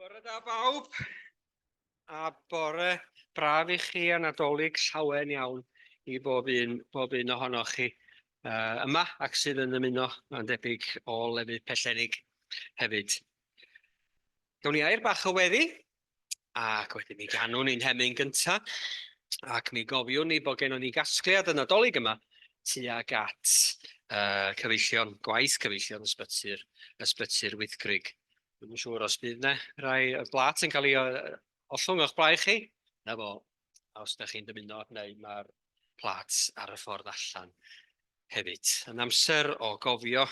Bore da bawb, a bore braf i chi a Nadolig llawen iawn i bob un, bob un ohonoch chi yma ac sydd yn ymuno, mae'n debyg, o lefydd pellenig hefyd. Gawn ni air bach o weddi, ac wedyn mi ganwn ni'n hemyn gynta, ac mi gofiwn ni bod gennon ni gasgliad y Nadolig yma tuag at uh, cyfeillion, gwaith cyfeillion ysbyty'r ysbyty'r Wyddgrug. Dwi'm yn siŵr os bydd 'na rai blât yn cael ei ollwng o'ch blaen chi. Na fo, os da chi'n dymuno, neu mae'r plât ar y ffordd allan hefyd. Yn amser o gofio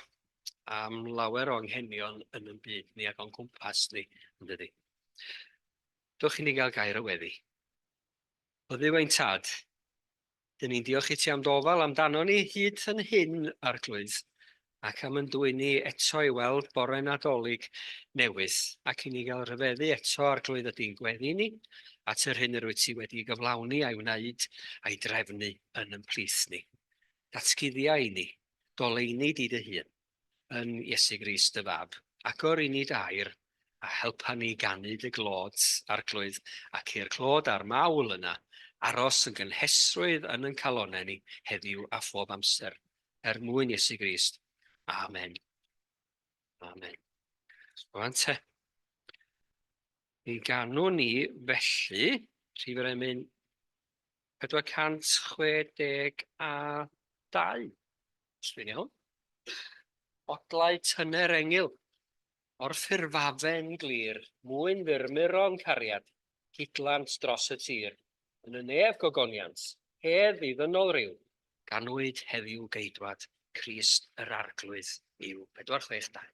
am lawer o anghenion yn yn byd ni ac o'n cwmpas ni, yn dydi? Dwch i ni gael gair o weddi. O Dduw ein Tad, Dyn ni'n diolch i ti am dy ofal amdanon ni hyd yn hyn, Arglwydd, ac am yn dwyn ni eto i weld bore Nadolig newydd, ac i ni gael rhyfeddu eto, Arglwydd, ydy'n gweddi ni at yr hyn yr wyt ti wedi gyflawni a'i wneud a'i drefnu yn yn plith ni. Datguddia i ni, doleini di dy hun. yn Iesu Grist dy Fab. Agor i ni dy air, a helpa ni ganu dy glod, Arglwydd, ac i'r clod a'r mawl yna aros yn gynhesrwydd yn yn calonnau ni heddiw a phob amser, er mwyn Iesu Grist. Amen. Amen. Rwan te. Mi ganwn ni felly, rhif yr emyn 462. Os dwi'n iawn. Odlau tyner engyl, o'r ffurfafen glir, mwyn furmuro'n cariad, hidlant dros y tir, yn y nef gogoniant, hedd i ddynol ryw, ganwyd heddiw Geidwad, Crist yr Arglwydd yw. 462.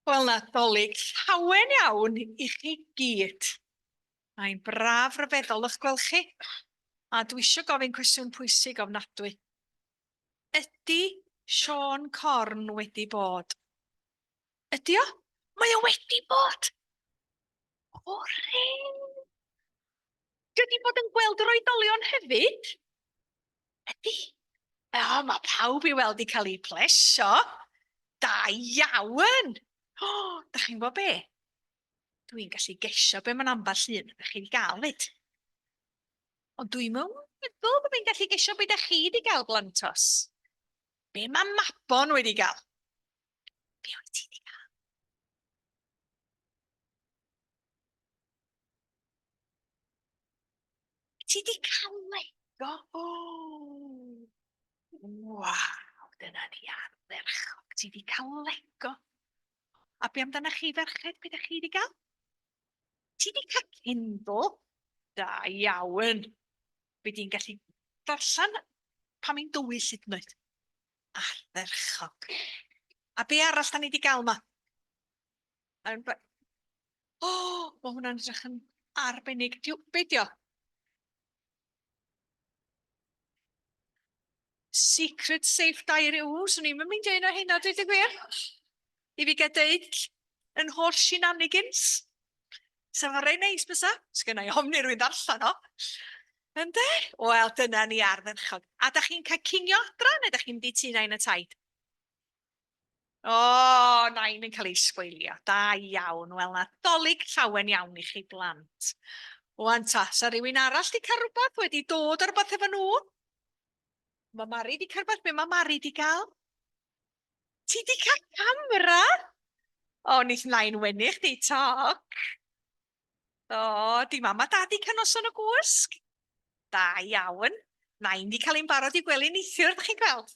Wel, Nadolig llawen iawn i chi gyd. Mae'n braf ryfeddol eich gweld chi. A dwi eisiau gofyn cwestiwn pwysig ofnadwy. Ydy Siôn Corn wedi bod? Ydy o? Mae o wedi bod! Hwre! Dwi wedi bod yn gweld yr oedolion hefyd? Ydy. O, mae pawb i weld i cael eu plesio. Da iawn! O, da chi'n gwybod be? Dwi'n gallu gesio be mae'n ambell un ydych chi wedi gael fyd. Ond dwi'n meddwl bod fi'n gallu gesio be da chi wedi gael, Blantos. Be mae Mabon wedi gael? Be wyt ti wedi gael? Ti wedi cael Lego? O! Waw, dyna ni ardderchog. Ti wedi cael Lego. A be amdana chi ferched? Be da chi wedi gael? Ti wedi cael Kindle? Da iawn. Be di'n gallu darllen pan mae'n dywyll hyd yn oed. Ardderchog. A be arall da ni wedi gael ma? O, oh, mae hwnna'n edrych yn arbennig. Diw, be dio? Secret Safe Diary. Ww, swn i'n mynd un o hynna, dweud y gwir. I fi gael deud yn holl shenanigans. Sa fo rei neis bysa? Sgynna i ofni rwy'n ddarllen o. Ynde? Wel, dyna ni ardderchog. A da chi'n cael cinio adra neu da chi'n mynd i tŷ nain a taid? O, nain yn cael ei sgwylio. Da iawn. Wel, Nadolig llawen iawn i chi blant. Wan ta, sa rhywun arall di cael rhywbeth wedi dod ar rhywbeth efo nhw? Mae Mari di cael rhywbeth, be mae Mari di gael? Ti di cael camera? O, neith nain wenu chdi toc. O, di mam a dad di cael noson o gwsg? Da iawn. Nain di cael ein barod i gwely neithiwr, ydych chi'n gweld?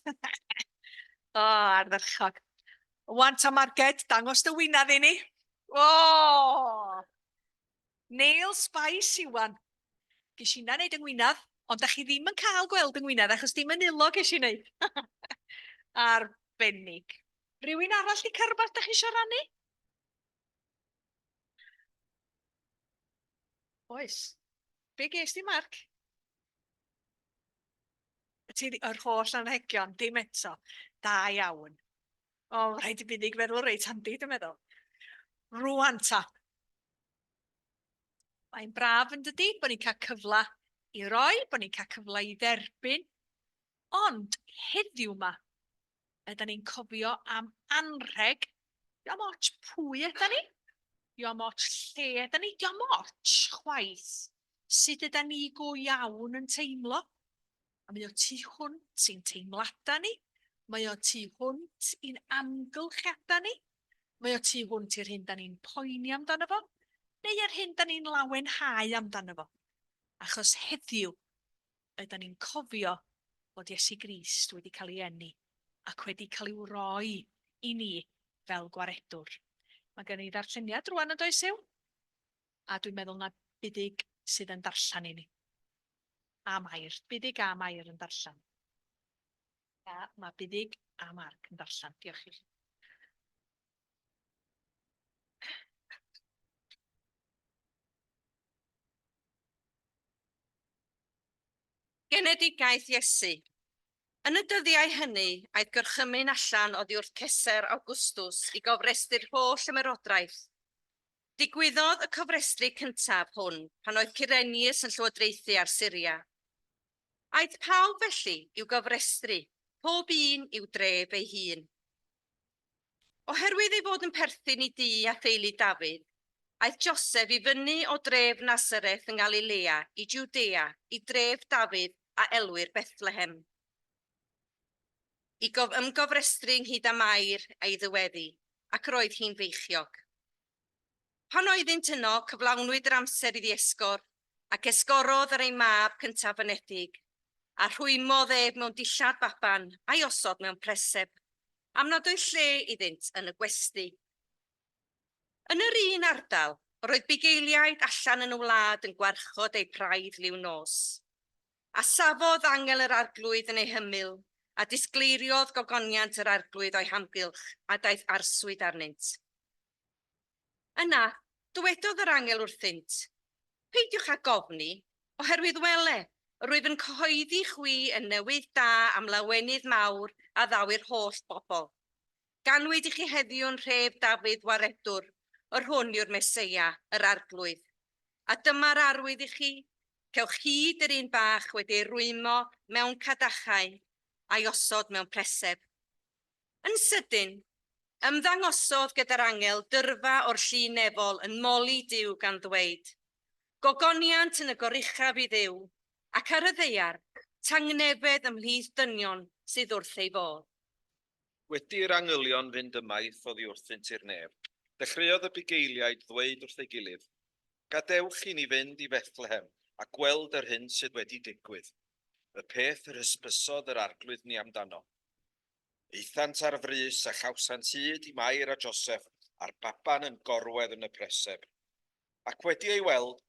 o, ardderchog. Wan ta Marged, dangos dy wynaf i ni. O! Nail Spice Iwan. Ges i na wneud yng Ngwynedd, ond da chi ddim yn cael gweld yng Ngwynedd achos dim yn ulo ges i wneud. Arbennig. Rhywun arall di cael rhywbeth da chi eisiau rannu? Oes. Be ges di, Mark? Ti, yr holl anrhegion, dim eto. Da iawn. O, rhaid i bunig feddwl reit handi, dwi'n meddwl. Rwan ta. Mae'n braf yn dydi, bod ni'n cael cyfle i roi, bod ni'n cael cyfle i dderbyn. Ond heddiw yma, ydy ni'n cofio am anrheg, diolch ots pwy ydy ni, diolch ots lle ydy ni, diolch ots chwaith sut ydy ni go iawn yn teimlo. A mae o tu hwnt i'n teimladau ni, mae o tu hwnt i'n amgylchiadau ni, mae o tu hwnt i'r hyn da ni'n poeni amdano fo, neu yr hyn da ni'n lawenhau amdano fo. Achos heddiw, ydan ni'n cofio bod Iesu Grist wedi cael ei eni ac wedi cael i'w roi i ni fel gwaredwr. Mae gen i ddarlleniad rwan yn does yw? A dwi'n meddwl na Buddug sydd yn darllen i ni. A Mair. Buddug a Mair yn darllen. A mae Buddug a Marc yn darllen. Diolch i chi. Genedigaeth Iesu. Yn y dyddiau hynny, aeth gorchymyn allan oddi wrth Cesar Augustus i gofrestru'r holl ymerodraeth. Digwyddodd y cofrestru cyntaf hwn pan oedd Cyrenius yn llywodraethu ar Syria. Aeth pawb felly i'w gofrestru, pob un i'w dref ei hun. Oherwydd ei fod yn perthyn i dŷ a theulu Dafydd, aeth Josef i fyny o dref Nasareth yng Ngalilea i Jwdea, i dref Dafydd a elwir Bethlehem, i ymgofrestru ynghyd â Mair a'i ddyweddi. ac roedd hi'n feichiog. Pan oeddynt yno, cyflawnwyd yr amser iddi esgor, ac esgorodd ar ei mab cyntaf anedig, a rhwymodd ef mewn dillad baban a'i osod mewn preseb, am nad oedd lle iddynt yn y gwesty. Yn yr un ardal, roedd bugeiliaid allan yn y wlad yn gwarchod eu praidd liw nos. A safodd angel yr Arglwydd yn eu hymyl, a disgleiriodd gogoniant yr Arglwydd o'i hamgylch, a daeth arswyd arnynt. Yna, dywedodd yr angel wrthynt, Peidiwch â gofni, oherwydd wele, yr wyf yn cyhoeddi chwi y newydd da am lawenydd mawr a ddaw i'r holl bobl. Ganwyd i chi heddiw yn nhref Dafydd Waredwr, yr hwn yw'r Meseia, yr Arglwydd. A dyma'r arwydd i chi, cewch hyd yr un bach wedi ei rwymo mewn cadachau, a'i osod mewn preseb. Yn sydyn, ymddangosodd gyda'r angel dyrfa o'r llu nefol yn moli Duw gan ddweud, Gogoniant yn y goruchaf i Dduw, ac ar y ddaear, tangnefedd ymhlith dynion sydd wrth ei fodd. Wedi i'r angylion fynd ymaith oddi wrthynt i'r nef, dechreuodd y bugeiliaid ddweud wrth ei gilydd, Gadewch i ni fynd i Fethlehem a gweld yr hyn sydd wedi digwydd, y peth yr hysbysodd yr Arglwydd ni amdano. Aethant ar frys a chawsant hyd i Mair a Joseff a'r baban yn gorwedd yn y preseb. Ac wedi ei weld,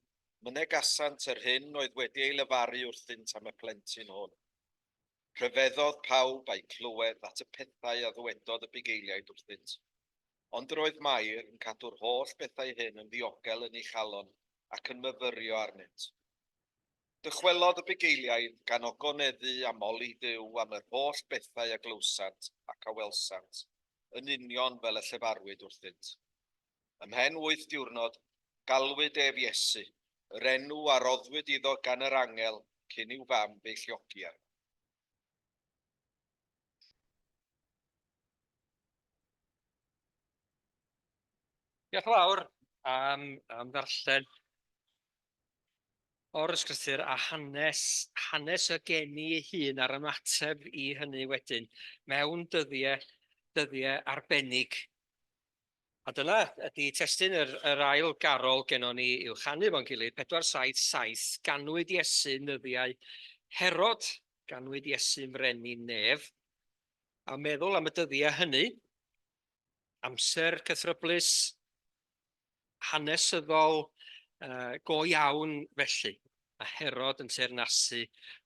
mynegasant yr hyn oedd wedi ei lefaru wrthynt am y plentyn hwn. Rhyfeddodd pawb a'u clywed at y pethau a ddywedodd y bugeiliaid wrthynt. Ond yr oedd Mair yn cadw'r holl bethau hyn yn ddiogel yn ei chalon ac yn myfyrio arnynt. Dychwelodd y bugeiliaid, gan ogoneddu a moli Duw am yr holl bethau a glywsant ac a welsant, yn union fel y llefarwyd wrthynt. Ymhen wyth diwrnod, galwyd ef Iesu, yr enw a roddwyd iddo gan yr angel cyn i'w fam feichiogi arno. Diolch yn fawr am, am ddarllen o'r ysgrythur a hanes, hanes y geni ei hun a'r ymateb i hynny wedyn mewn dyddiau, dyddiau arbennig. A dyna ydy testun yr, yr ail garol gennon ni i'w chanu fo'n gilydd, 477, ganwyd Iesu yn nyddiau Herod, ganwyd Iesu'n frenin nef. A meddwl am y dyddiau hynny, amser cythryblus, hanesyddol, uh, go iawn felly. A Herod yn teyrnasu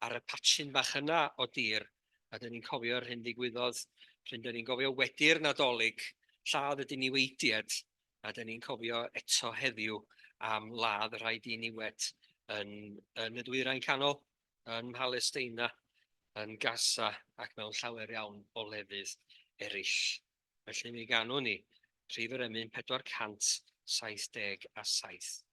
ar y patchyn bach yna o dir, a dyn ni'n cofio'r hyn ddigwyddodd, pryd dyn ni'n gofio wedi'r Nadolig, lladd y diniweidiad, a dyn ni'n cofio eto heddiw am ladd y rhai diniwed yn, yn y Dwyrain Canol, yn Mhalesteina, yn Gaza ac mewn llawer iawn o lefydd eraill. Felly mi ganwn ni rhif yr emyn 477.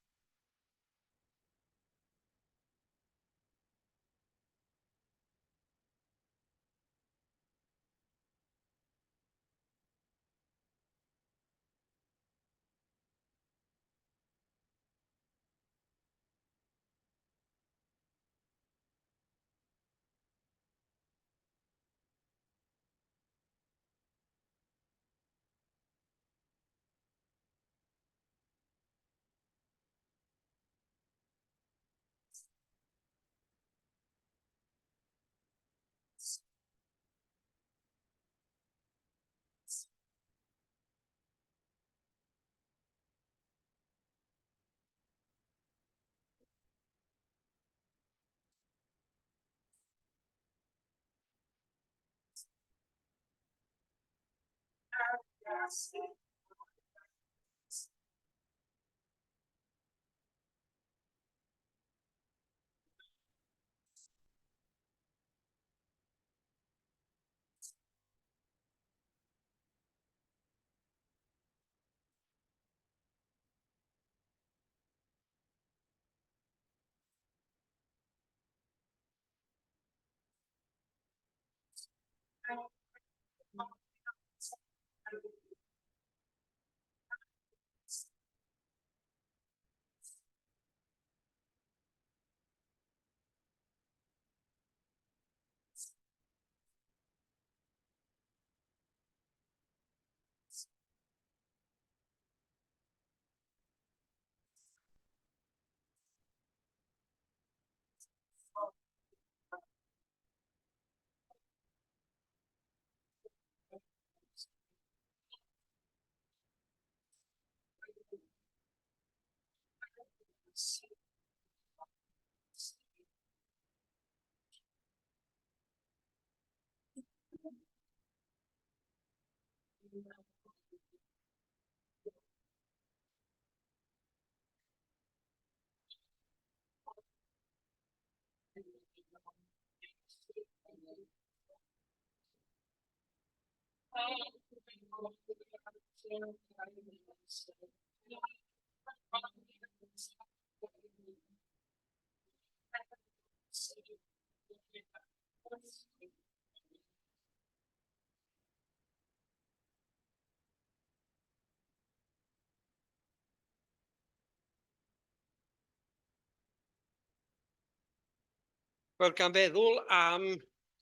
Wel, gan feddwl am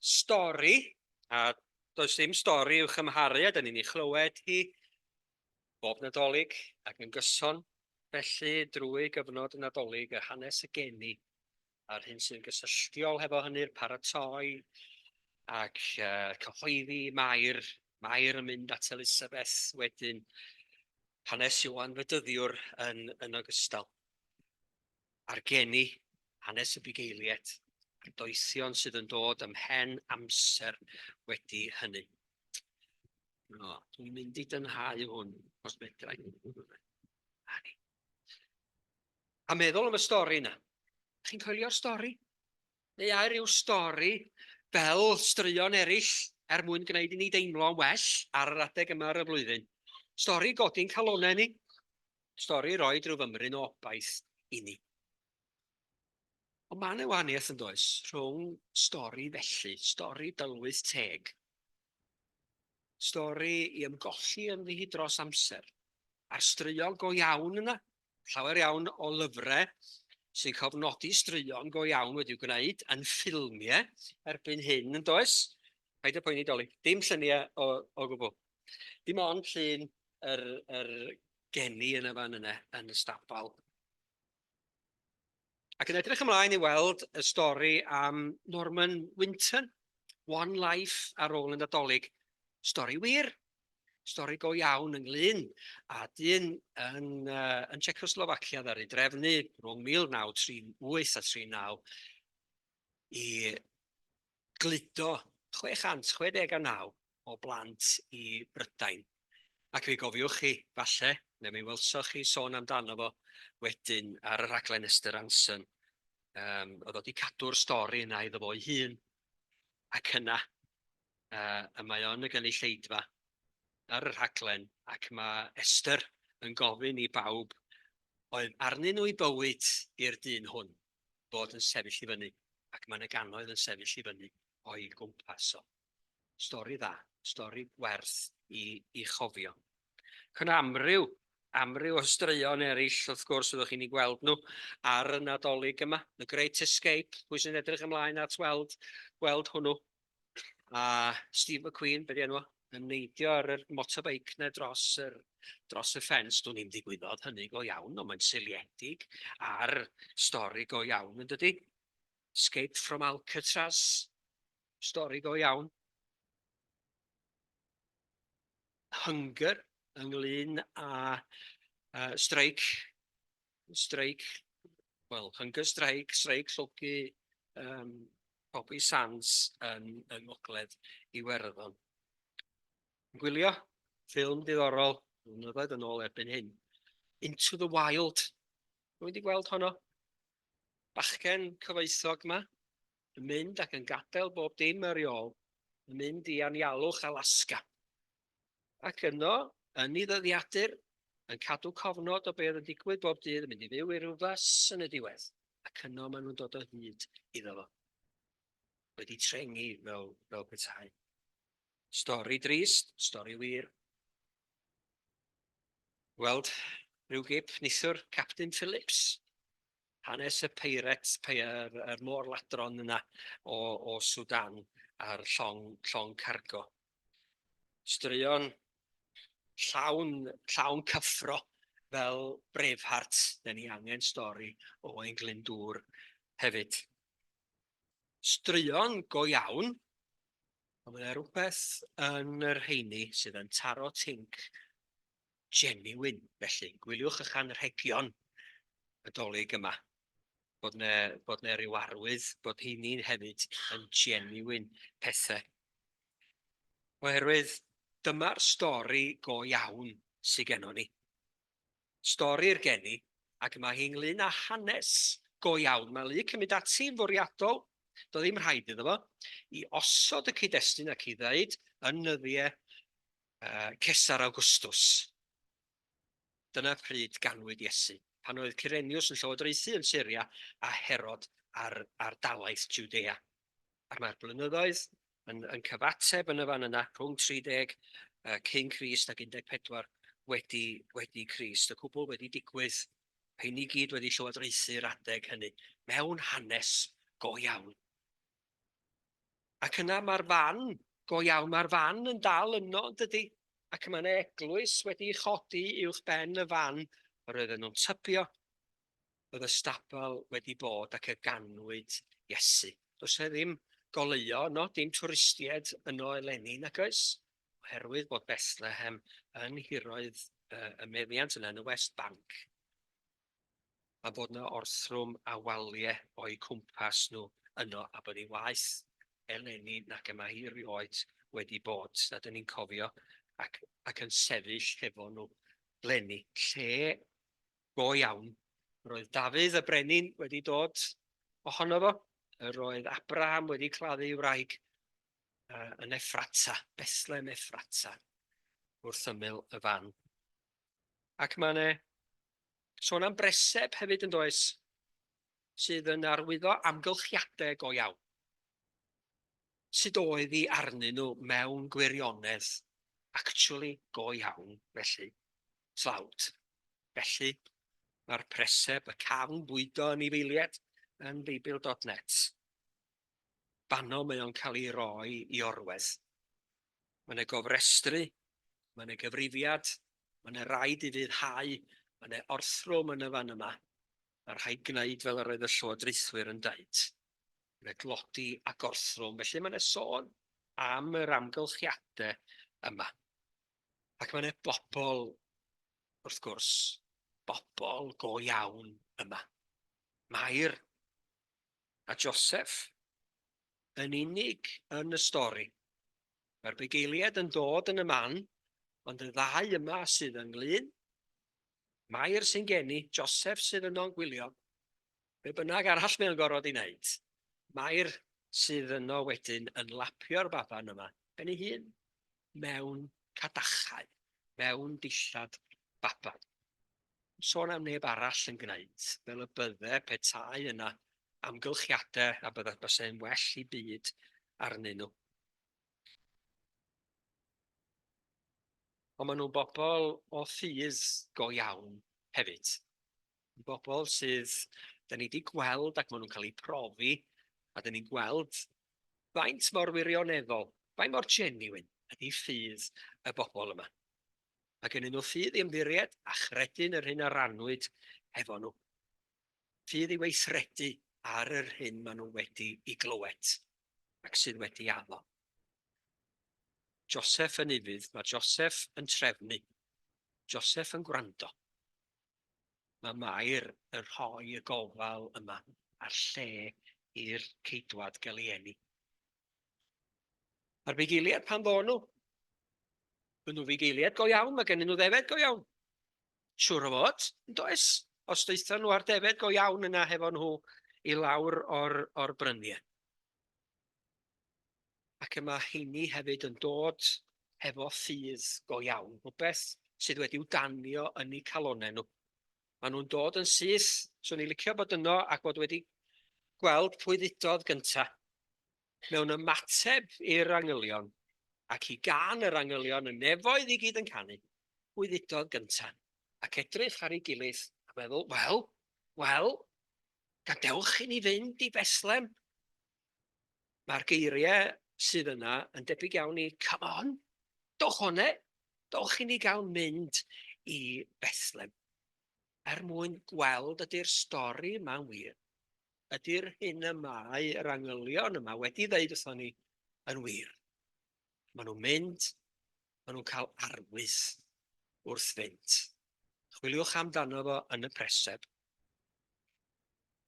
stori, a does dim stori i'w chymharu, a dyn ni'n ei chlywed hi bob Nadolig ac yn gyson, felly drwy gyfnod y Nadolig, y hanes y geni, a'r hyn sy'n gysylltiol hefo hynny'r paratoi ac uh, cyhoeddi Mair, Mair yn mynd at Elisabeth wedyn, hanes Ioan Fedyddiwr yn, yn ogystal. A'r geni, hanes y bugeiliaid, a'r doethion sydd yn dod ymhen amser wedi hynny. No, dwi'n mynd i dynhau hwn, os medrai. A ni. A meddwl am y stori yna. Chi'n coelio'r stori? Neu ai rhyw stori fel straeon eraill er mwyn gwneud i ni deimlo'n well ar yr adeg yma ar y flwyddyn? Stori godi'n calonnau ni. Stori roi rhyw fymryn o obaith i ni. Ond mae yna wahaniaeth yn does rhwng stori felly, stori dylwyth teg, stori i ymgolli ynddi hi dros amser, a'r straeon go iawn yna. Llawer iawn o lyfrau sy'n cofnodi straeon go iawn wedi'w gwneud yn ffilmiau erbyn hyn, yn does? Paid â poeni Doli, dim lluniau o, o gwbl. Dim ond llun yr, yr geni yn y fan yna yn y stabal. Ac yn edrych ymlaen i weld y stori am Norman Winton, One Life ar ôl y Nadolig. Stori wir, stori go iawn ynglyn â dyn yn, uh, yn Czechoslovacia ddaru drefnu rhwng 1938 a 39 i gludo 669 o blant i Brydain. Ac fe gofiwch chi, falle, neu mi welsoch chi sôn amdano fo wedyn ar y rhaglen Esther Ranson, um, oedd o wedi cadw'r stori yna iddo fo'i hun. Ac yna, uh, y mae o yn y gynulleidfa ar y rhaglen, ac mae Esther yn gofyn i bawb oedd arnyn nhw i bywyd i'r dyn hwn fod yn sefyll i fyny, ac mae yna gannoedd yn sefyll i fyny o'i gwmpas o. Stori dda, stori werth i, i chofio. Ac yna amryw, amryw o straeon eraill, wrth gwrs, fyddwch chi'n ei gweld nhw ar y Nadolig yma. The Great Escape, pwy sy'n edrych ymlaen at weld, gweld hwnnw? A Steve McQueen, be di enw o? Yn neidio ar yr motorbike na dros yr, dros y ffens. Dwn i'm ddigwyddodd hynny go iawn, ond mae'n seiliedig ar stori go iawn, yn dydy? Escape from Alcatraz, stori go iawn. Hunger, ynglyn â uh, streic, streic, wel, hunger strike, streic llwgu um, Bobby Sands yn, yng Ngogledd Iwerddon. Gwylio ffilm diddorol, blynyddoedd yn ôl erbyn hyn, Into the Wild. Rwy'n wedi gweld honno. Bachgen cyfoethog yma, yn mynd ac yn gadael bob dim ar ei ôl, yn mynd i anialwch Alaska. Ac yno, yn ei ddyddiadur, yn cadw cofnod o be oedd yn digwydd bob dydd, yn mynd i fyw i ryw fys yn y diwedd. Ac yno maen nhw'n dod o hyd iddo fo. Wedi trengi fel, fel petai. Stori drist, stori wir. Weld rhyw gip nithwr Captain Phillips. Hanes y peiret, yr, yr môr ladron yna o, o Sudan a'r llong, llong cargo. Straeon llawn, llawn cyffro fel Braveheart. Da ni angen stori o Owain Glyndŵr hefyd. Straeon go iawn, ond mae yna rhywbeth yn yr rheini sydd yn taro tinc genuine. Felly, gwyliwch eich anrhegion. Y Dolig yma. Bod 'ne, bod 'ne ryw arwydd bod heini'n hefyd yn genuine pethau. Oherwydd dyma'r stori go iawn sydd gennon ni. Stori'r geni, ac mae hi ynglyn â hanes go iawn. Mae Luc yn mynd ati'n fwriadol, doedd ddim rhaid iddo fo, i osod y cyd-destun ac i ddeud yn nyddiau Cesar Augustus. Dyna pryd ganwyd Iesu, pan oedd Cyrenius yn llywodraethu yn Syria a Herod ar, ar dalaith Jwdea. Ac mae'r blynyddoedd yn, yn cyfateb yn y fan yna, rhwng 30 uh, cyn Crist ac 14 wedi, wedi Crist. Y cwbl wedi digwydd, rheini gyd wedi llywodraethu'r adeg hynny, mewn hanes go iawn. Ac yna mae'r fan, go iawn, mae'r fan yn dal yno, yn dydy? Ac mae yna eglwys wedi'i chodi uwch ben y fan yr oedden nhw'n tybio oedd y stabal wedi bod ac y ganwyd Iesu. Does e ddim goleuo yno, dim twristiaid yno eleni, nag oes? Oherwydd bod Bethlehem yn nhiroedd y meddiant yna yn y West Bank. a bod 'na orthrwm a walie o'u cwmpas nhw yno, a bod hi'n waeth eleni nag y mae hi rioed wedi bod, na 'dyn ni'n cofio, ac, ac yn sefyll hefo nhw leni, lle go iawn roedd Dafydd y brenin wedi dod ohono fo, yr oedd Abraham wedi claddu ei wraig uh, yn Effrata, Bethlehem Effrata, wrth ymyl y fan. Ac mae yna sôn am breseb hefyd yn does, sydd yn arwyddo amgylchiadau go iawn. Sut oedd hi arnyn nhw mewn gwirionedd, actually go iawn, felly, tlawd. Felly, mae'r preseb, y cafn bwydo anifeiliaid yn Beibl.net. Fanno mae o'n cael ei roi i orwedd. Mae yna gofrestru, mae yna gyfrifiad, mae yna raid i fyddhau, mae yna orthrwm yn y fan yma. Mae rhaid gwneud fel yr oedd y llywodraethwyr yn dweud. Mae yna glodi a gorthrwm, felly mae yna sôn am yr amgylchiadau yma. Ac mae yna bobl, wrth gwrs, bobl go iawn yma. Mair a Joseph yn unig yn y stori. Mae'r bugeiliaid yn dod yn y man, ond y ddau yma sydd ynglyn, Mair sy'n geni, Joseph sydd yno'n gwylio, be bynnag arall mae'n gorfod ei wneud, Mair sydd yno wedyn yn lapio'r baban yma ben ei hun mewn cadachau, mewn dillad baban. Sôn am neb arall yn gwneud, fel y bydde petai yna amgylchiadau a bydde byse'n well i byd arnyn nhw. Ond maen nhw'n bobl o ffydd go iawn hefyd. Bobl sydd, da ni wedi gweld ac maen nhw'n cael eu profi, a da ni'n gweld faint mor wirioneddol, faint mor genuine ydy ffydd y bobl yma. Mae gennyn nhw ffydd i ymddiried a chredu'n yr hyn a rannwyd hefo nhw. Ffydd i weithredu ar yr hyn maen nhw wedi i glywed ac sydd wedi addo. Joseph yn ufudd, mae Joseph yn trefnu. Joseph yn gwrando. Mae Mair yn rhoi y gofal yma a'r lle i'r ceidwad gael ei eni. A'r bugeiliaid pan ddoon nhw, maen nhw'n fugeiliaid go iawn, mae gennyn nhw ddefed go iawn. Siŵr o fod, yn does? Os daethon nhw â'r defed go iawn yna hefo nhw i lawr o'r, or bryniau. Ac y mae heini hefyd yn dod hefo ffydd go iawn, rhywbeth sydd wedi'w danio yn eu calonnau nhw. Maen nhw'n dod yn syth, swn i'n licio bod yno ac bod wedi gweld pwy ddudodd gynta. Mewn ymateb i'r angylion, ac i gân yr angylion y nefoedd i gyd yn canu, pwy ddudodd gynta? Ac edrych ar ei gilydd a meddwl, wel, wel, gadewch i ni fynd i Bethlem. Mae'r geiriau sydd yna yn debyg iawn i, come on, dowch one, dowch i ni gael mynd i Bethlem. Er mwyn gweld ydy'r stori yma'n wir. Ydy'r hyn y mae yr angylion yma wedi ddeud wrthon ni yn wir? Maen nhw'n mynd, maen nhw'n cael arwydd wrth fynd. Chwiliwch amdano fo yn y preseb.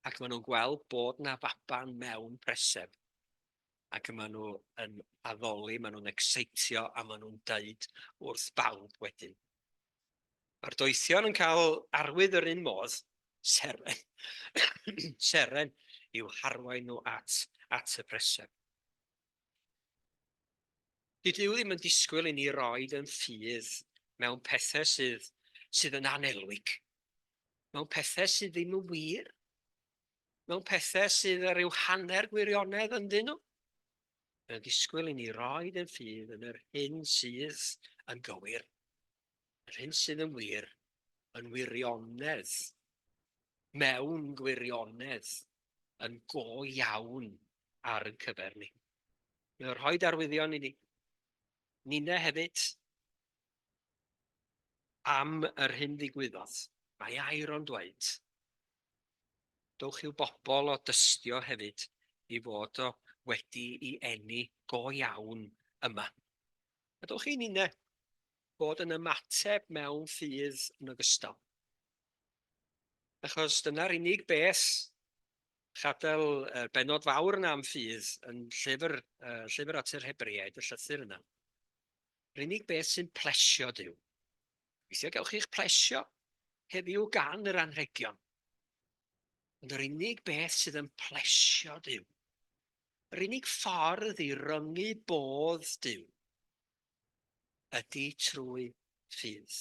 Ac maen nhw'n gweld bod 'na faban mewn preseb. Ac maen nhw yn addoli, maen nhw'n exeitio a maen nhw'n deud wrth bawb wedyn. Mae'r doethion yn cael arwydd yr un modd, seren, seren i'w harwain nhw at, at y preseb. Dydy Duw ddim yn disgwyl i ni roed yn ffydd mewn pethau sydd, sydd yn anelwig, mewn pethau sydd ddim yn wir, mewn pethau sydd ar ryw hanner gwirionedd ynddyn nhw. Mae'n disgwyl i ni roed yn ffydd yn yr hyn sydd yn gywir, yr hyn sydd yn wir, yn wirionedd, mewn gwirionedd, yn go iawn ar ein cyfer ni. Mae o'n rhoi arwyddion i ni. Ninne hefyd am yr hyn ddigwyddodd. Mae air o'n dweud. Dowch i'w bobl o dystio hefyd i fod o wedi i eni go iawn yma. A dowch i ninne fod yn ymateb mewn ffydd yn ogystal. Achos dyna'r unig beth Chadel y bennod fawr yna am ffydd yn llyfr, uh, llyfr at yr Hebreaid, y llythyr yna. Yr unig beth sy'n plesio Duw. Weithiau gewch chi'ch plesio heddiw gan yr anrhegion. Ond yr unig beth sydd yn plesio Duw, yr unig ffordd i ryngu bodd Duw, ydy trwy ffydd.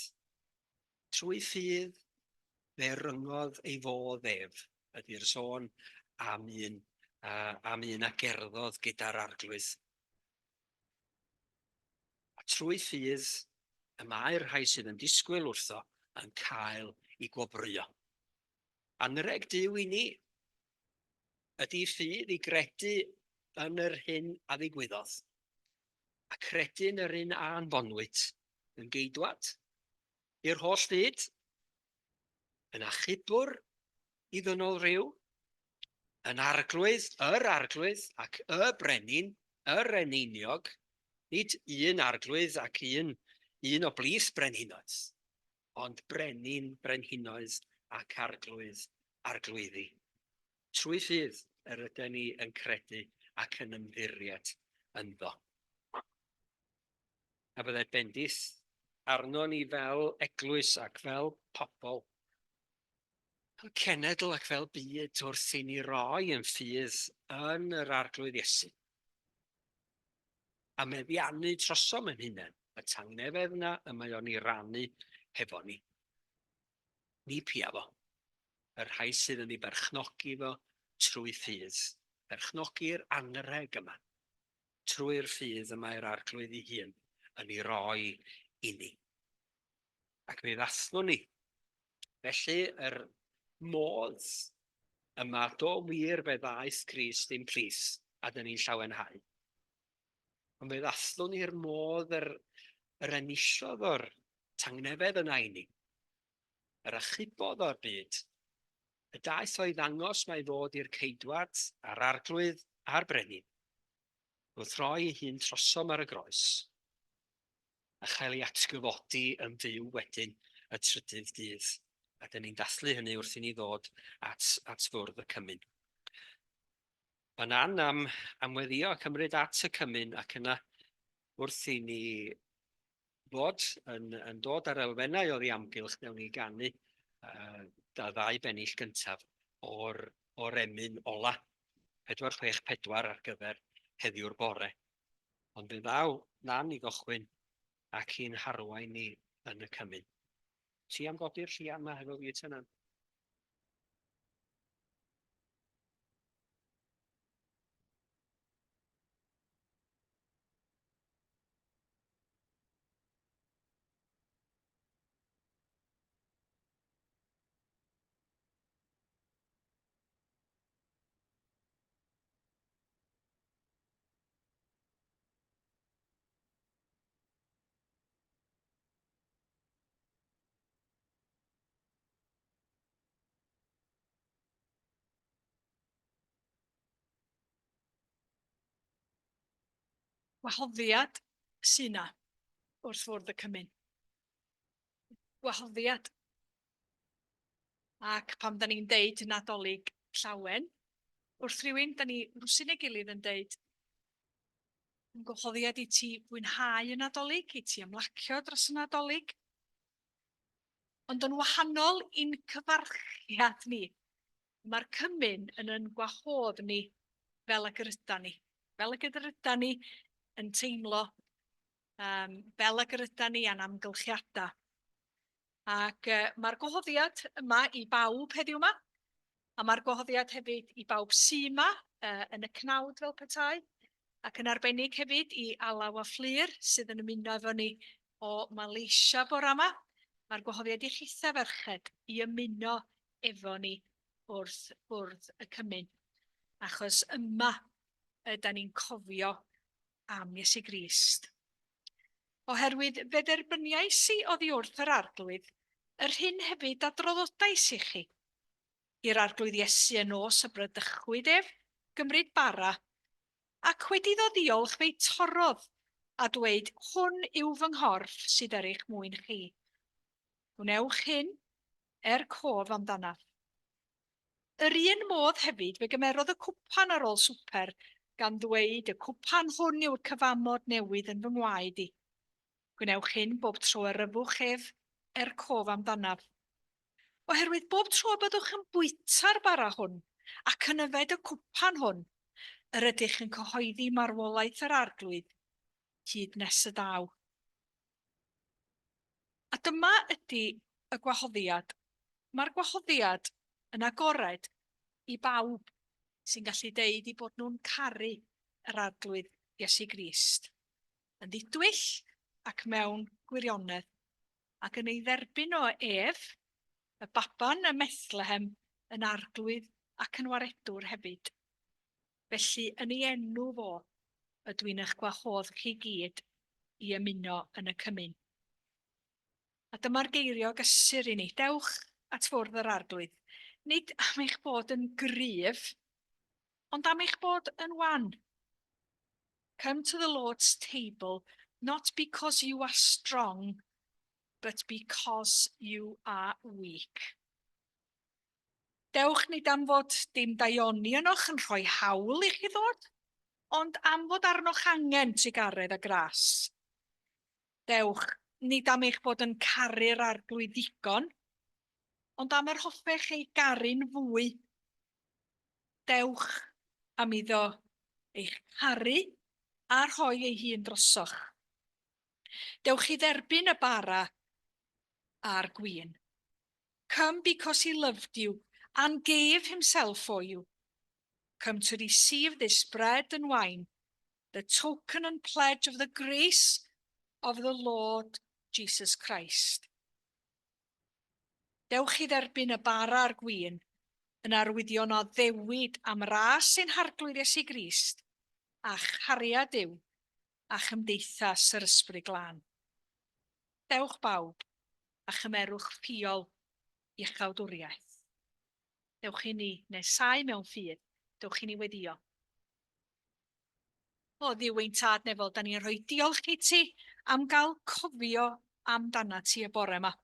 Trwy ffydd fe ryngodd ei fodd ef, ydy'r sôn am un, uh, am un a gerddodd gyda'r arglwydd. A trwy ffydd y mae'r rhai sydd yn disgwyl wrtho yn cael i gwobrwyo. Anrheg Duw i ni ydy ffydd i gredu yn yr hyn a ddigwyddodd, a credu yn yr un a anfonwyd yn geidwad i'r holl fyd, yn achubwr i ddynol rhyw, yn arglwydd, yr arglwydd ac y brenin, yr eneiniog, nid un arglwydd ac un, un o blith brenhinoedd, ond brenin brenhinoedd ac arglwydd arglwyddi. Trwy ffydd yr yden ni yn credu ac yn ymddiried ynddo. A byddai bendith arno ni fel eglwys ac fel pobl, fel cenedl ac fel byd wrth i ni roi yn ffydd yn yr Arglwydd Iesu. A meddiannu trosom yn hunain, y tangnefedd yna y mae o'n ei rannu hefo ni. Ni pia fo. Y rhai sydd yn ei berchnogi fo trwy ffydd. Berchnogi'r anrheg yma. Trwy'r ffydd y mae'r Arglwydd ei hun yn ei roi i ni. Ac mi ddathlwn ni. Felly yr modd yma, do wir fe ddaeth Crist i'n plith, a dyn ni'n llawenhau. Ond fe ddathlwn ni'r modd yr, yr enillodd o'r tangnefedd yna i ni, yr achubodd o'r byd, y daeth o'i ddangos mae fod i'r ceidwad a'r arglwydd a'r brenin, wrth roi ei hun trosom ar y groes, a chael ei atgyfodi yn fyw wedyn y trydydd dydd. A dyn ni'n dathlu hynny wrth i ni ddod at, at fwrdd y cymun. Mae Nan am, am weddio a cymryd at y cymun ac yna wrth i ni fod yn, yn dod ar elfennau oddi amgylch, newn ni ganu uh, da ddau bennill gyntaf o'r, or emyn ola, 464 ar gyfer heddiw'r bore. Ond fe ddaw Nan i gychwyn ac i'n harwain ni yn y cymun. Ti am godi'r llian yma hefo fi te, Nan? Wahoddiad sy 'na wrth fwrdd y cymun. Gwahoddiad. Ac pan da ni'n deud Nadolig llawen wrth rywun, da ni rwsyn ei gilydd yn deud, yn gwahoddiad i ti fwynhau y Nadolig, i ti ymlacio dros y Nadolig. Ond yn wahanol i'n cyfarchiad ni, mae'r cymun yn yn gwahodd ni fel ag yr ydan ni. Fel ag yr ydan ni yn teimlo, um, fel ag yr ydan ni a'n amgylchiadau. Ac uh, mae'r gwahoddiad yma i bawb heddiw yma, a mae'r gwahoddiad hefyd i bawb sy yma uh, yn y cnawd fel petai, ac yn arbennig hefyd i Alaw a Fflur sydd yn ymuno efo ni o Malaysia bora yma. Mae'r gwahoddiad i chitha ferched i ymuno efo ni wrth bwrdd y cymun, achos yma yda ni'n cofio am Iesu Grist. Oherwydd fe dderbyniais i oddi wrth yr Arglwydd yr hyn hefyd a droddodais i chi. I'r Arglwydd Iesu y nos y bradychwyd ef, gymryd bara, ac wedi iddo ddiolch fe'i torrodd, a dweud, Hwn yw fy nghorff sydd er eich mwyn chi. Gwnewch hyn er cof amdanaf. Yr un modd hefyd, fe gymerodd y cwpan ar ôl swper, gan ddweud, Y cwpan hwn yw'r cyfamod newydd yn fy ngwaed i. Gwnewch hyn bob tro yr yfwch ef, er cof amdanaf. Oherwydd bob tro y byddwch yn bwyta'r bara hwn ac yn yfed y cwpan hwn, yr ydych yn cyhoeddi marwolaeth yr Arglwydd hyd nes y daw. A dyma ydy y gwahoddiad. Mae'r gwahoddiad yn agored i bawb sy'n gallu deud eu bod nhw'n caru yr Arglwydd Iesu Grist, yn ddidwyll ac mewn gwirionedd, ac yn ei dderbyn o ef, y baban ym Methlehem, yn Arglwydd ac yn Waredwr hefyd. Felly, yn ei enw fo, ydw i'n eich gwahodd chi gyd i ymuno yn y cymun. A dyma'r geirio gysur i ni, dewch at fwrdd yr Arglwydd, nid am eich bod yn gryf, ond am eich bod yn wan. Come to the Lord's table, not because you are strong, but because you are weak. Dewch nid am fod dim daioni ynoch yn rhoi hawl i chi ddod, ond am fod arnoch angen trugaredd a gras. Dewch, nid am eich bod yn caru'r Arglwydd ddigon, ond am yr hoffech ei garu'n fwy. Dewch am iddo eich caru a rhoi ei hun drosoch. Dewch i dderbyn y bara a'r gwin. Come because he loved you and gave himself for you. Come to receive this bread and wine, the token and pledge of the grace of the Lord Jesus Christ. Dewch i dderbyn y bara a'r gwin yn arwyddion o addewid am ras ein Harglwydd Iesu Grist a chariad Duw a chymdeithas yr Ysbryd Glân. Dewch bawb a chymerwch ffiol iachawdwriaeth. Dewch i ni nesáu mewn ffydd, dewch i ni weddïo. O Dduw ein Tad nefol, da ni'n rhoi diolch i ti am gael cofio amdana ti y bore yma.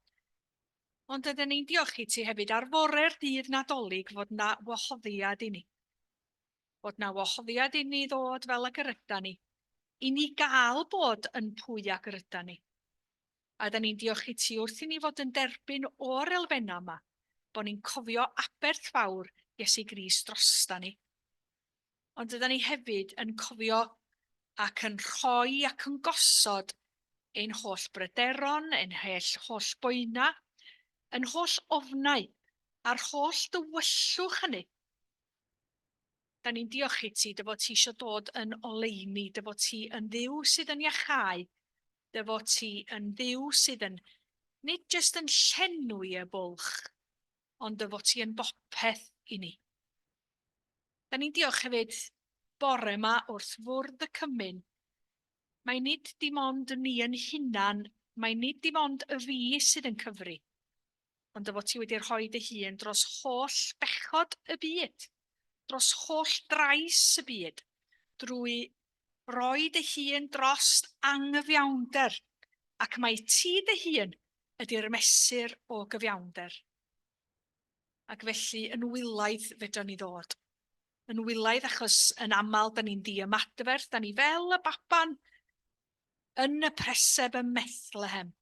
Ond ydyn ni'n diolch i ti hefyd ar fore'r dydd Nadolig fod na wahoddiad i ni. Fod na wahoddiad i ni ddod fel ag yr yda ni. I ni gael bod yn pwy ag yr yda ni. A da ni'n diolch i ti wrth i ni fod yn derbyn o'r elfennau yma, bod ni'n cofio aberth fawr Iesu Grist drosta ni. Ond yda ni hefyd yn cofio ac yn rhoi ac yn gosod ein holl bryderon, ein holl, holl boena, yn holl ofnau a'r holl dywyllwch hynny. Da ni'n diolch i ti dy fod ti eisiau dod yn oleuni, dy fod ti yn Dduw sydd yn iachau, dy fod ti yn Dduw sydd yn nid jyst yn llenwi y bwlch, ond dy fod ti yn bopeth i ni. Da ni'n diolch hefyd bore yma wrth fwrdd y cymun. Mae nid dim ond ni yn hunan, mae nid dim ond y fi sydd yn cyfri, ond dy fod ti wedi rhoi dy hun dros holl bechod y byd, dros holl drais y byd, drwy roi dy hun dros anghyfiawnder, ac mai ti dy hun ydy'r mesur o gyfiawnder. Ac felly yn wylaidd fedra ni ddod. Yn wylaidd achos yn aml da ni'n ddiymadferth, da ni fel y baban yn y preseb ym Methlehem.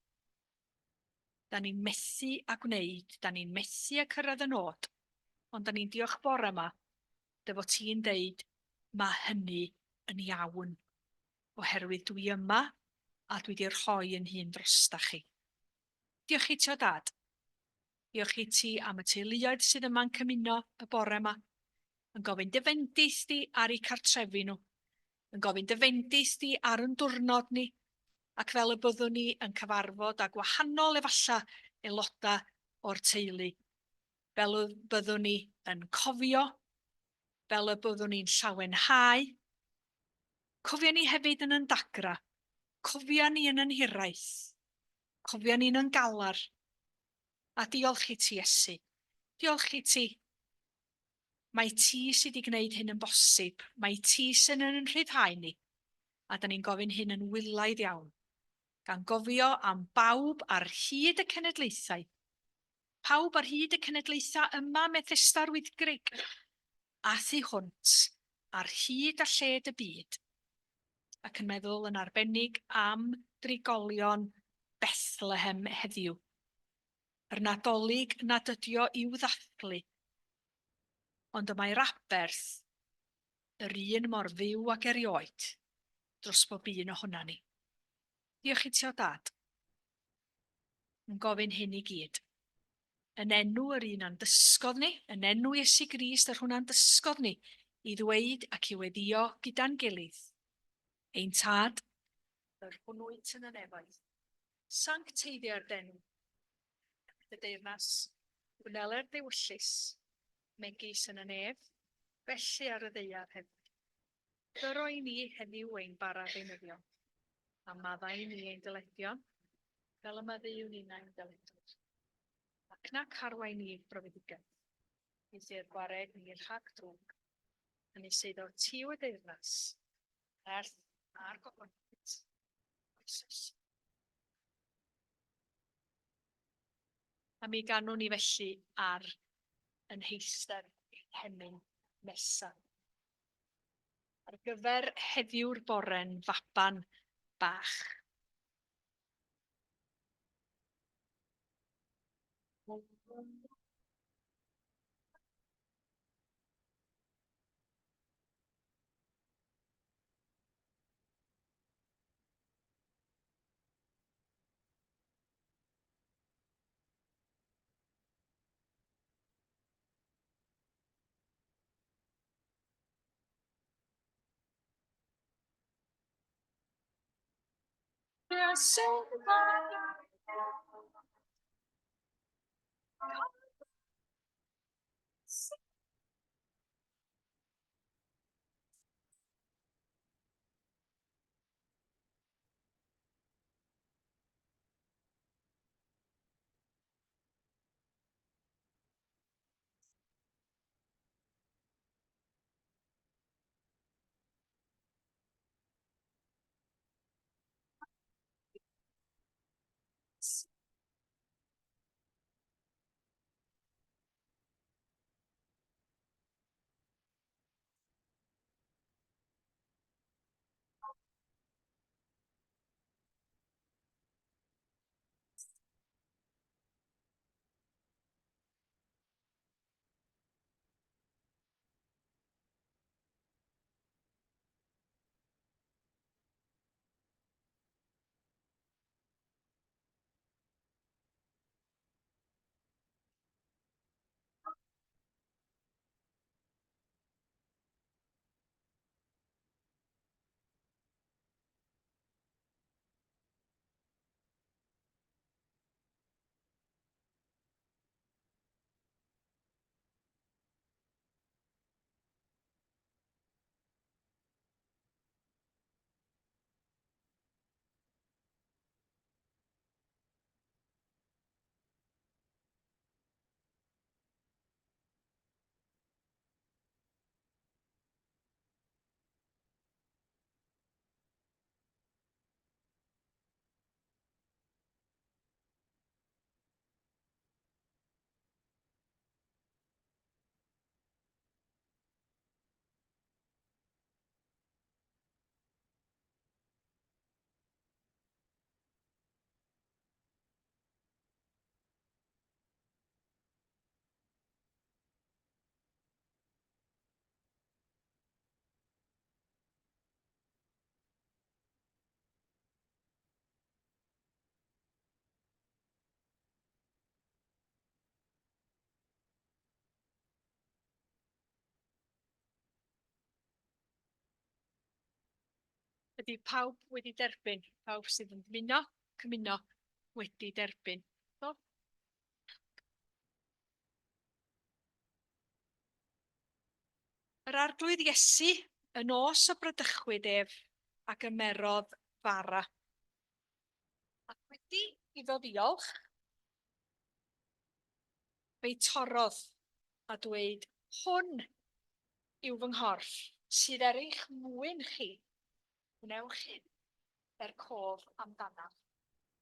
Da ni'n methu a gwneud, da ni'n methu a cyrraedd y nod, ond da ni'n diolch bore yma dy fod ti'n deud, mae hynny yn iawn, oherwydd dwi yma a dwi wedi rhoi yn hun drosta chi. Diolch i ti o dad. Diolch i ti am y teuluoedd sydd yma'n cymuno y bore yma, yn gofyn dy fendith di ar eu cartrefi nhw, yn gofyn dy fendith di ar yn diwrnod ni, ac fel y byddwn ni yn cyfarfod â gwahanol efalla aelodau o'r teulu, fel y byddwn ni yn cofio, fel y byddwn ni'n llawenhau. Cofia ni hefyd yn yn dagra, cofia ni yn yn hiraeth, cofia ni yn yn galar, a diolch i ti, Iesu. Diolch i ti. Mae ti sydd wedi gwneud hyn yn bosib. Mae ti sy'n yn rhyddhau ni. A da ni'n gofyn hyn yn wylaidd iawn. Gan gofio am bawb ar hyd y cenedlaethau. Pawb ar hyd y cenedlaethau yma Methesda'r Wyddgrug a thu hwnt, ar hyd a lled y byd. Ac yn meddwl yn arbennig am drigolion Bethlehem heddiw. Yr Nadolig nad ydio i'w ddathlu, ond y mae'r aberth yr un mor fyw ag erioed dros bob un ohona ni. Diolch i ti o Dad. Yn gofyn hyn i gyd. Yn enw yr un a'n dysgodd ni, yn enw Iesu Grist yr hwn a'n dysgodd ni, i ddweud ac i weddio gyda'n gilydd. Ein Tad, yr hwn wyt yn y nefoedd, sancteiddia'r d'enw, dy deyrnas, gwneler d'ewyllys, megis yn y nef, felly ar y ddaear hefyd. Dyro i ni heddiw ein bara deunyddiol, a maddau i ni ein dyledion, fel y maddeuwn ninnau'n dyledwyr. Ac nac arwain ni i'r brofedigaeth, eithr gwared ni rhag drwg, hynny sydd o ti yw y deyrnas, nerth a'r gogoniant, oes oes. A mi ganwn ni felly ar yn heister ein hemyn nesa. Ar gyfer heddiw'r bore'n faban bach. Ydy pawb wedi derbyn? Pawb sydd yn dymuno, cymuno, wedi derbyn. Do? Yr Arglwydd Iesu, y nos y bradychwyd ef, a gymerodd fara. Ac wedi iddo ddiolch, fe'i torrodd a dweud, Hwn yw fy nghorff, sydd er eich mwyn chi. Gwnewch hyn er cof amdanaf.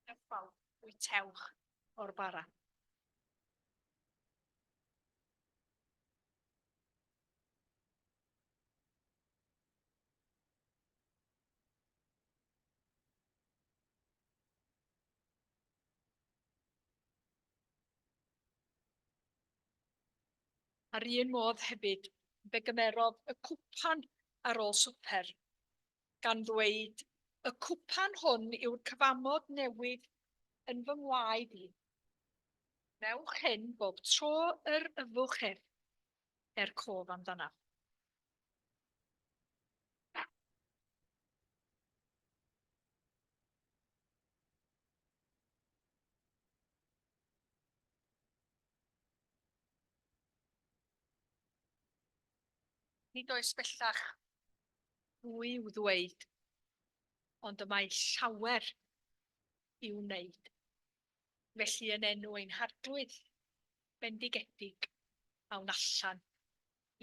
Diolch bawb, bwytewch o'r bara. A'r un modd hefyd, fe gymerodd y cwpan ar ôl swper, gan ddweud, Y cwpan hwn yw'r cyfamod newydd yn fy ngwaed i. Gwnewch hyn bob tro yr yfwch ef, er cof amdanaf. Nid oes bellach fwy i'w ddweud, ond y mae llawer i'w wneud. Felly yn enw ein Harglwydd bendigedig, awn allan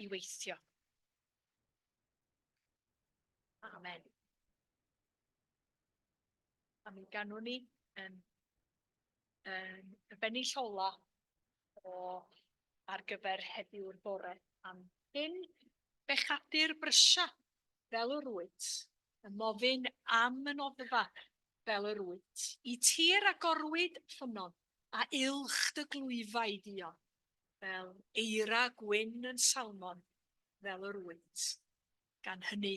i weithio. Amen. A mi ganwn ni yn, yn y bennill ola o ar gyfer heddiw'r bore am hyn bechadur brysia fel yr wyt, ymofyn am y noddfa fel yr wyt, i tir agorwyd ffynnon, a ylch dy glwyfau duon, fel eira gwyn yn salmon fel yr wyt, gan hynny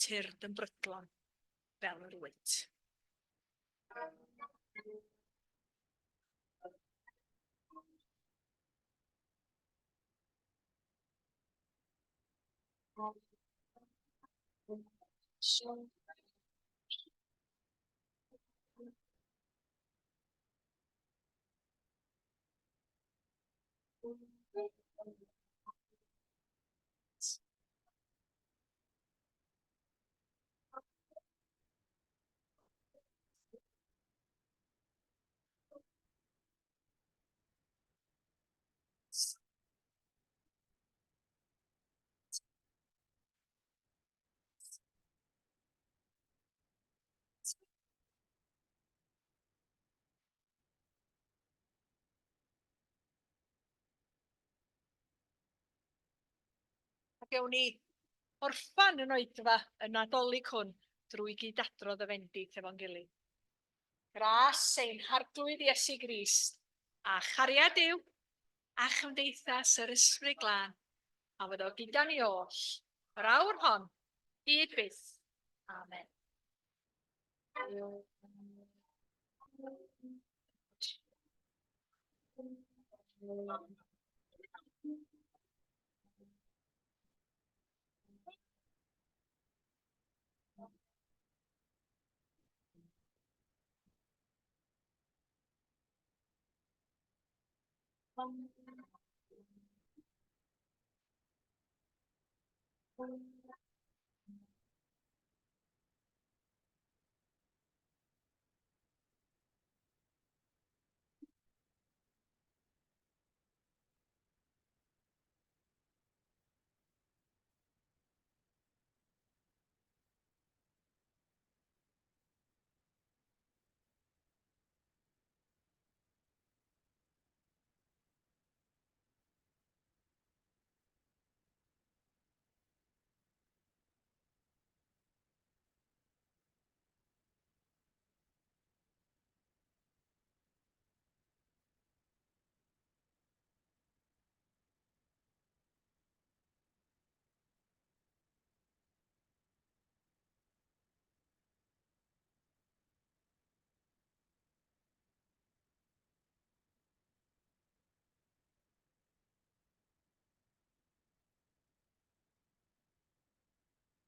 tyrd yn brydlon fel yr wyt. A gewn ni orffan yn oedfa y Nadolig hwn drwy gyd-adrodd y fendith efo'n gilydd. Gras ein Harglwydd Iesu Grist, a chariad Duw, a chymdeithas yr Ysbryd Glân, a fyddo gyda ni oll, yr awr hon, hyd byth. Amen.